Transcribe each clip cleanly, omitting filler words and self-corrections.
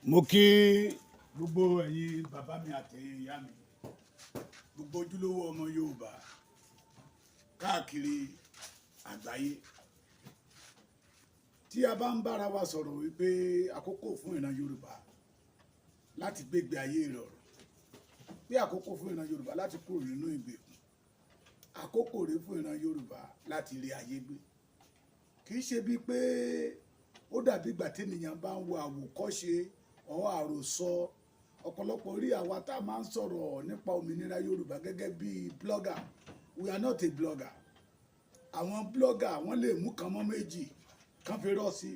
Mo kí gbogbo ẹ̀yin bàbá mi àti ẹ̀yin ìyá mi, gbogbo ojúlówó ọmọ Yorùbá káàkiri àgbáyé. Tí a bá ń bára wa sọ̀rọ̀ wípé àkókò fún ìran Yorùbá láti gbégbé ayé ìrọ̀rùn, pé àkókò fún ìran Yorùbá láti kúrò nínú ìgbèkùn, àkókò rèé fún ìran Yorùbá láti rí ayé gbé, kì í ṣe bíi pé ó dàbí ìgbà tẹ́nìyàn bá ń wo àwòkọ́ṣe ọ̀ àròsọ. Ọ̀pọ̀lọpọ̀ rí àwa tá a máa ń sọ̀rọ̀ nípa òmìnira Yorùbá gẹ́gẹ́ bí blogger. We are not a blogger. Àwọn blogger, wọ́n lè mú kan mọ́ méjì kan fi rọ́ sí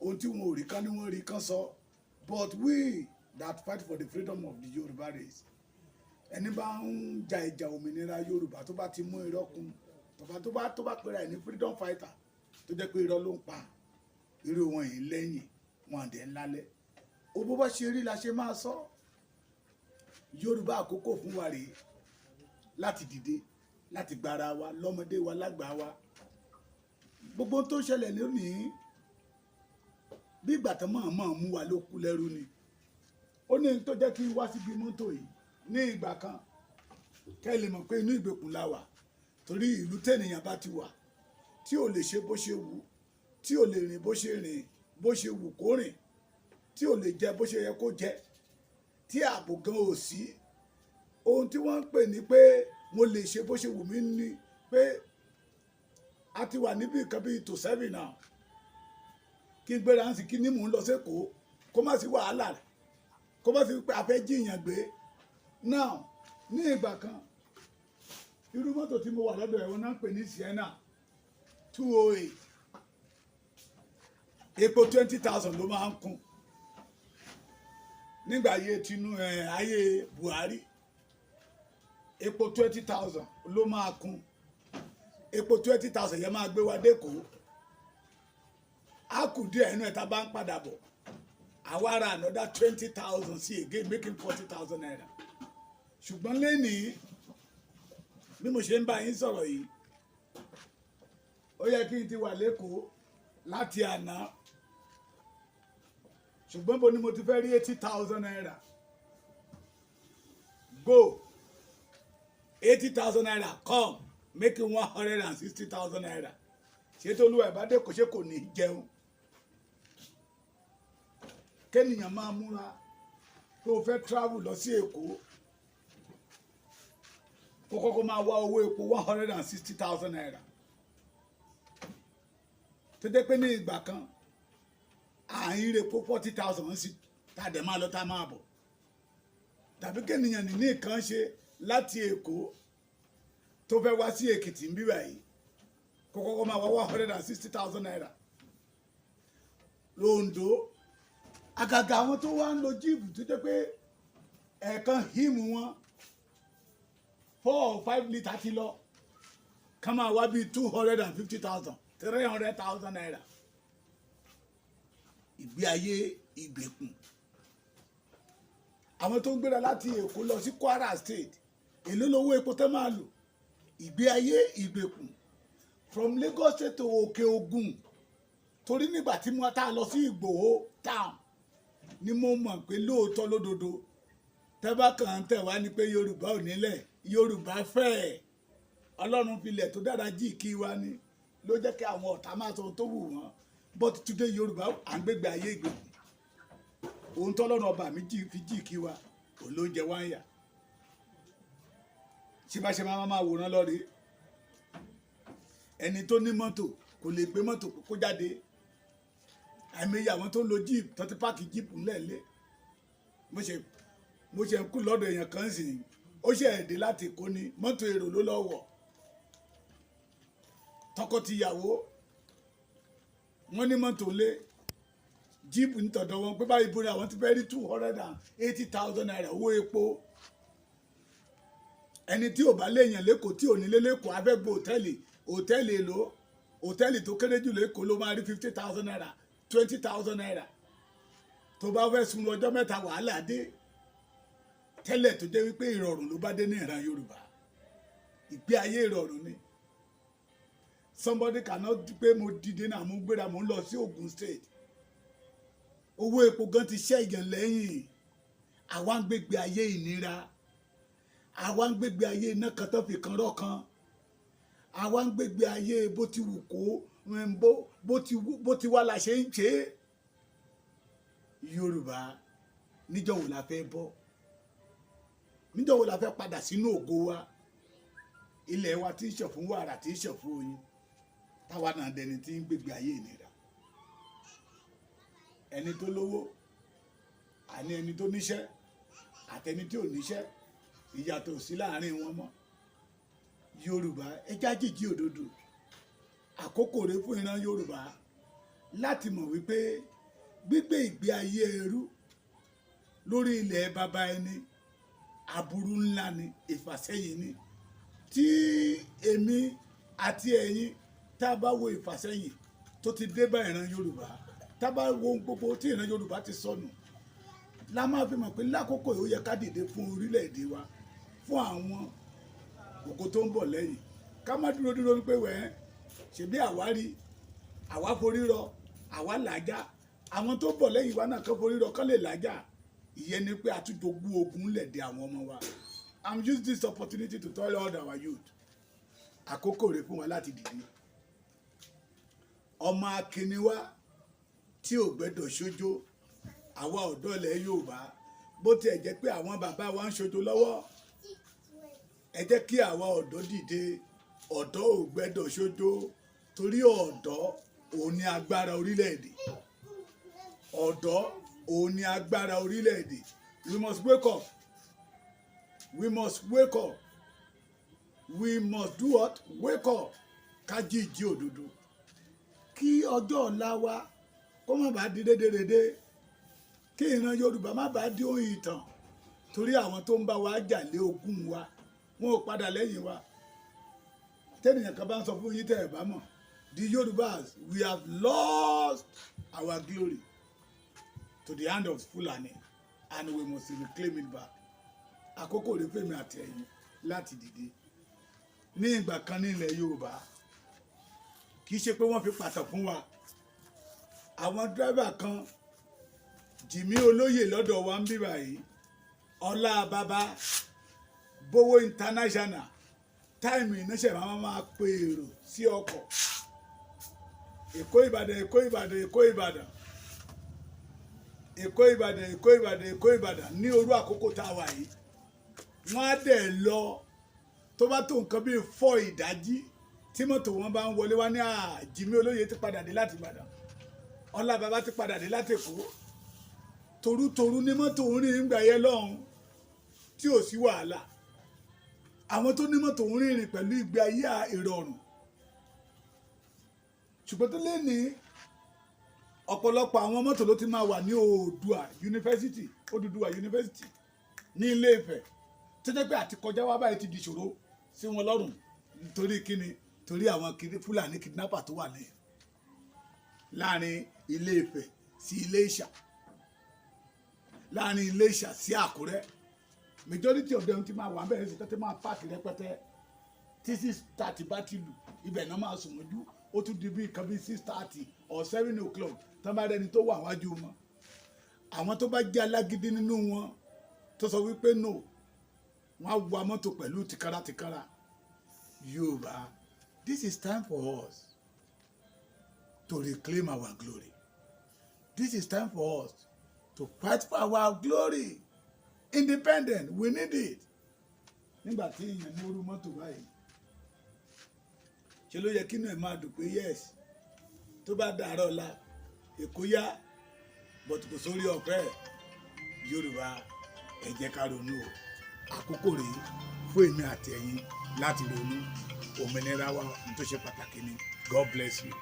ohun tí wọn ò rí kan ní wọ́n rí kan sọ. But we that fight for the freedom of the Yorùbá race, ẹni bá ń ja ìjà òmìnira Yorùbá, tó bá ti mú irọ́ kún, tó bá pera ẹ̀ ní freedom fighter, tó jẹ́ pé irọ́ ló ń pa, irú wọn yìí lẹ́yìn wọn àdẹ̀ ńlálẹ́ ó. Bó bá ṣe rí la ṣe máa sọ. Yorùbá, àkókò fún wa rèé láti dìde, láti gbára wa, lọ́mọdé wa, lágbàá wa. Gbogbo ohun tó ń ṣẹlẹ̀ lónìí, bí ìgbà tó máa máa mú wa ló kú lẹ́rú ni. Ó ní tó jẹ́ kí n wá síbi mọ́tò yìí ní ìgbà kan, kẹ́ ẹ lè mọ̀ pé inú ìgbèkùn la wà, torí ìlú tẹ̀nìyàn bá ti wà tí ò lè ṣe bó ṣe wù, tí ò lè rìn bó ṣe rìn, bó ṣe wù kó rìn, tí ò lè jẹ bó ṣe yẹ kó jẹ, tí ààbò gan ò sí, ohun tí wọ́n ń pè ní pé mo lè ṣe bó ṣe wù mí ní pé a ti wà níbi nǹkan bíi to seven now, kí n gbéra ń sì kí ní mò ń lọ sẹ́kọ̀ọ́, kó má sí wàhálà, kó má sí pé a fẹ́ jíyàn gbé. Now, ní ìgbà kan, irú mọ́tò tí mo wà lọ́dọ̀ ẹ̀, wọ́n náà ń pè ní Sienna 208. Epo 20,000 ló máa ń kún nígbà ayé tinú ẹ, ayé Buhari. Epo 20,000 ló máa kún. Epo 20,000 yẹn máa gbé wa dẹ́kọ̀ọ́, á kù díẹ̀ inú ẹ̀. Tá a bá ń padà bọ̀, àwa ra another 20,000 sí again, making ₦40,000. Ṣùgbọ́n lénìí, bí mo ṣe ń bá yín sọ̀rọ̀ yìí, ó yẹ kí n ti wà lẹ́kọ̀ọ́ láti àná, ṣùgbọ́n bo ni mo ti fẹ́ rí ₦80,000 go, ₦80,000 come, making ₦160,000? Ṣé tó lúwa ìbádé kò ṣe kò ní jẹun? Kéèyàn máa múra tó fẹ́ travel lọ sí Èkó, kó kọ́kọ́ máa wá owó epo ₦160,000, tó jẹ́ pé ní ìgbà kan à ń rí epo 40,000 sí, tá a dẹ̀ máa lọ, tá a máa bọ̀. Tàbí kéèyàn ní nǹkan ṣe láti Èkó, tó fẹ́ wá sí Èkìtì ń bí báyìí, kó kọ́kọ́ máa wá ₦160,000 lóńdó. Àgàgà àwọn tó wá ń lo jeep, tó jẹ́ pé ẹ̀ẹ̀kan híìmù wọn, 4 or 5 litre ti lọ, ká máa wá bíi 250,000, ₦300,000. Ìgbé ayé ìgbèkùn. Àwọn tó ń gbéra láti Èkó lọ sí Kwara State, èló lówó epo tó máa lò? Ìgbé ayé ìgbèkùn. From Lagos State to Òkè Ògùn, torí nígbà tí mo tá a lọ sí Ìgbòho town ni mo mọ̀ pé lóòótọ́ lódodo, tẹ́bá kàn ń tẹ̀ wá ní pé Yorùbá ò nílẹ̀, Yorùbá fẹ́ ẹ̀. Ọlọ́run filẹ̀ tó dára jí kí wa ni ló jẹ́ kí àwọn ọ̀tá máa sọ ohun tó wù wọ́n. But today, Yorùbá, à ń gbégbé ayé ìgbèkùn. Ohun tọ́lọ́run ọba mi fi jí kí wa, òun ló ń jẹ wá ń yà. Ṣé bá ṣe máa máa wòran lọ́rẹ̀ẹ́? Ẹni tó ní mọ́tò kò lè gbé mọ́tò kó jáde. Àìmọye àwọn tó ń lo jeep, tó ti park jeep ńlẹ̀ẹ́lẹ̀. Mo ṣe ń kú lọ́dọ̀ èèyàn kan sì, ó ṣe ẹ̀dẹ́ láti Èkó ni, mọ́tò èrò ló lọ́ wọ̀. Tọkọ-tìyàwó, wọ́n ní mọ́tò lé, jeep nítọ̀dọ̀ wọn, pé báyìí bóni àwọn ti fẹ́ rí ₦280,000 owó epo? Ẹni tí ò bá léèyàn lẹ́kọ̀ọ́, tí ò nílé lẹ́kọ̀ọ́, á fẹ́ gbọ́ hòtẹ́ẹ̀lì. Hòtẹ́ẹ̀lì èlò? Hòtẹ́ẹ̀lì tó kéré jù lẹ́kọ̀ọ́ ló máa rí ₦50,000, ₦20,000. Tó bá fẹ́ sun ọjọ́ 3, wàhálà dé. Tẹ́lẹ̀, tó jẹ́ wípé ìrọ̀rùn ló bá dé ní ìran Yorùbá, ìgbé ayé ìrọ̀rùn ni. Somebody cannot pé mo dìde náà, mo gbéra, mo ń lọ sí Ogun State. Owó epo gan ti ṣẹ́ ìyàn lẹ́yìn. Àwa ń gbégbé ayé ìnira, àwa ń gbégbé ayé iná kan tó fi kan rọ́ kan, àwa ń gbégbé ayé bó ti wù kó bó ti wá la ṣe ń ṣe é. Yorùbá, níjọ́ wo la fẹ́ bọ́? Níjọ́ wo la fẹ́ padà sínú ògo wa, ilẹ̀ wa tí ń ṣàn fún wàrà, tí ń ṣàn fún oyin, táwa náà dẹni tí ń gbégbé ayé ìnira? Ẹni tó lówó, àní ẹni tó níṣẹ́ àtẹni tí ò níṣẹ́, ìyàtọ̀ sí láàrin wọn mọ́. Yorùbá, ẹ já jìjì òdodo. Àkókò rẹ̀ fún ìran Yorùbá láti mọ̀ wípé gbígbé ìgbé ayé ẹrú lórí ilẹ̀ bàbá ẹni, aburú ńlá ni, ìfàsẹ́yìn ni. Tí èmi àti ẹ̀yin tá a bá wo ìfàsẹ́yìn tó ti dé bá ìran Yorùbá, tá a bá wo ohun gbogbo tí ìran Yorùbá ti sọnù, la máa fi mọ̀ pé lákòókò yìí, ó yẹ ká dìde fún orílẹ̀-èdè wa, fún àwọn ògo tó ń bọ̀ lẹ́yìn. Ká má dúró dúró wípé wẹ́ẹ́ ṣebí àwárí àwa forí rọ, àwa làájá. Àwọn tó bọ̀ lẹ́yìn wa náà kán forí rọ, kán lè làájá. Ìyẹn ni pé a tún jogún ogun lẹ̀ dé àwọn ọmọ wa. I'm use this opportunity to tell all our youth, àkókò rẹ̀ fún wa láti dìde. Ọmọ akínní wa tí ò gbẹ́dọ̀ ṣojo, àwa ọ̀dọ́ ilẹ̀ Yorùbá, bó tiẹ̀ jẹ́ pé àwọn bàbá wa ń ṣojo lọ́wọ́, ẹ jẹ́ kí àwa ọ̀dọ́ dìde. Ọ̀dọ́ ò gbẹ́dọ̀ ṣojo, torí ọ̀dọ́ òun ní agbára orílẹ̀-èdè. Ọ̀dọ́ òun ní agbára orílẹ̀-èdè. We must wake up, we must wake up, we must do what? Wake up. Ká jí ìjí òdodo, kí ọjọ́ ọ̀la wa kó má bàa di rédèrèdè, kí ìran Yorùbá má bàa di ohun ìtàn, torí àwọn tó ń bá wa jà lé ogún wa, wọn ò padà lẹ́yìn wa. Tẹ́nìyàn kan bá ń sọ fún yín, tẹ́ ẹ̀ bá mọ̀, the Yorubas, we have lost our glory to the hand of Fulani and we must reclaim it back. Àkókò rẹ̀ fèmí àti ẹ̀yin láti dìde. Ní ìgbà kan ní ilẹ̀ Yorùbá, kì í ṣe pé wọ́n fi pàtàkì fún wa, àwọn driver kan, Jìmí Olóyè lọ́dọ̀ wa ń bí báyìí, Ọlá Bàbá Bówó International, time ìnáṣẹ́ máa máa pe èrò sí ọkọ̀ Èkó Ìbàdàn, Èkó Ìbàdàn, Èkó Ìbàdàn, Èkó Ìbàdàn, Èkó Ìbàdàn, Èkó Ìbàdàn. Ní orú àkókò tá a wà yìí, wọ́n á dẹ̀ lọ. Tó bá tó nǹkan bíi 4 ìdájí, tí mọ́tò wọn bá ń wọlé wá ní Jìmí Olóyè ti padà dé láti Ìbàdàn, Ọlá Bàbá ti padà dé láti Èkó. Torútorú ní mọ́tò ń rìn ńgbà yẹn lọ́hùn tí ò sí wàhálà. Àwọn tó ní mọ́tò ń rìnrìn pẹ̀lú ìgbé ayé ìrọ̀rùn. Ṣùgbọ́n tó lé ní ọ̀pọ̀lọpọ̀ àwọn mọ́tò ló ti máa wà ní Oòduà University, Odùduwà University ní Ilé Ifẹ̀, tó jẹ́ pé àti kọjá wá báyìí ti di ìṣòro sí wọn lọ́rùn. Nítorí kíni? Torí àwọn Fúlàní kidnapper tó wà ní láàrin Ilé Ifẹ̀ sí Ilé Ìṣà, láàrin Ilé Ìṣà sí Àkúrẹ́. Majority of them ti máa wà bẹ́ẹ̀ sí, tó ti máa park rẹpẹtẹ. Tí 6:30 bá ti lù, ibẹ̀ náà máa sùn mọ́jú. Ó tún di bí nǹkan bí 6:30 or 7 o'clock, tán bá rẹni tó wà wájú wọn, àwọn tó bá jẹ́ alágídí nínú wọn tó sọ wípé no, wọ́n á wa mọ́tò pẹ̀lú tìkára tìkára. Yorùbá, this is time for us to reclaim our glory. This is time for us to fight for our glory. Independent, we need it. Nígbà tí èèyàn ní orú mọ́tò báyìí, ṣe ló yẹ kínú ẹ̀ máa dùn pé yes, tó bá dàárọ̀ ọ̀la, Èkó yá, but kò sórí ọ̀fẹ́. Yorùbá, ẹ jẹ́ ká ronú o. Àkókò rèé fún èmi àti ẹ̀yin láti ronú òmìnira wa. Ohun tó ṣe pàtàkì ni. God bless you.